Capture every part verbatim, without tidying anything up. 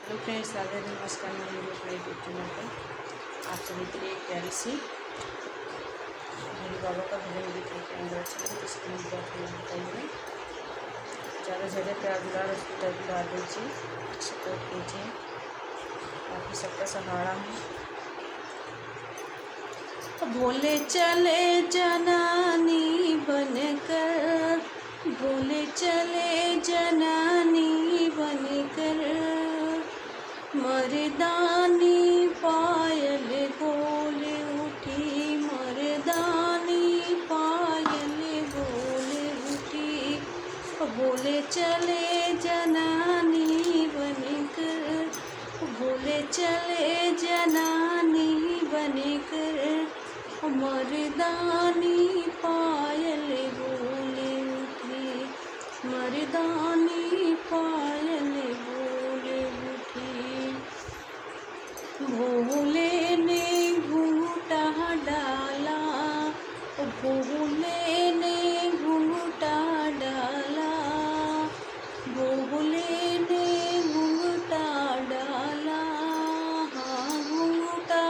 Hello friends, राधे राधे, नमस्कार। मैं मेरे अपने YouTube channel पर आप सभी के लिए एक प्यारी सी भोले बाबा का भजन गीत लेके आई हूँ, जिसको मैं बहुत ही बताई हूँ। ज़्यादा से ज़्यादा प्यार दुलार उसको जरूर डाल दीजिए, support कीजिए। आपकी सबका सहारा हूँ। भोले चले जनानी बनकर, भोले चले जनानी बनकर, मर्दानी पायल बोल उठी, मर्दानी पायल बोल उठी। भोले चले जनानी बनकर, भोले चले जनानी बनकर, मर्दानी पायल बोल उठी, मर्दानी पायल बोल उठी। भोले ने घूंघटा डाला, भोले ने घूंघटा डाला, भोले ने घूंघटा डाला। हाँ घूंघटा,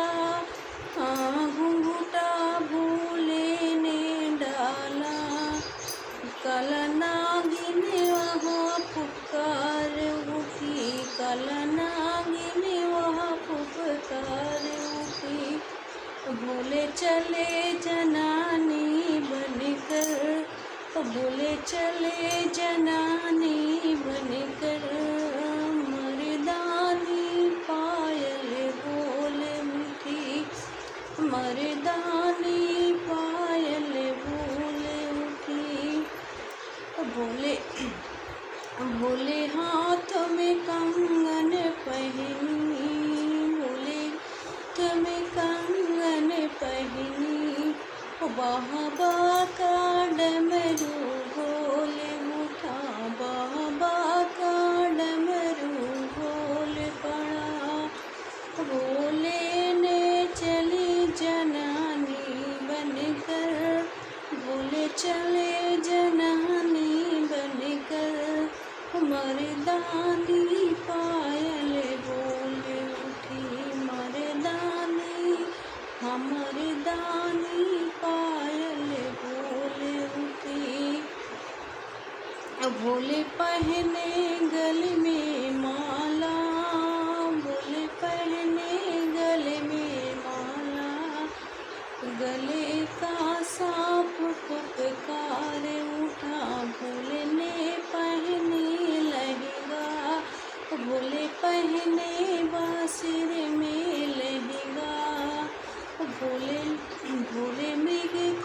हाँ घूंघटा भोले ने डाला। काला नागिन वहाँ फुफकार उठी, काला नागिन वहाँ फुफकार उठी। भोले चले जनानी बनकर, भोले चले जनानी बनकर, मर्दानी पायल बोल उठी, मर्दानी पायल बोल उठी। भोले, भोले हाथ में कंगन पहनी, भोले हाथ में कंगन पहनी, बाबा का डमरू बोल उठा, बाबा का डमरू बोल पड़ा। भोले ने चली जनानी बनकर, भोले चले जनानी बनकर, मर्दानी पायल बोल उठी, मर्दानी, हाँ मर्दानी पायल बोल उठी। भोले पहने गले में माला, भोले पहने गले में माला, गले का सांप फुफकार उठा। भोले ने पहने लहंगा, भोले पहने बांसुरी में लहंगा, भोले, भोले मृग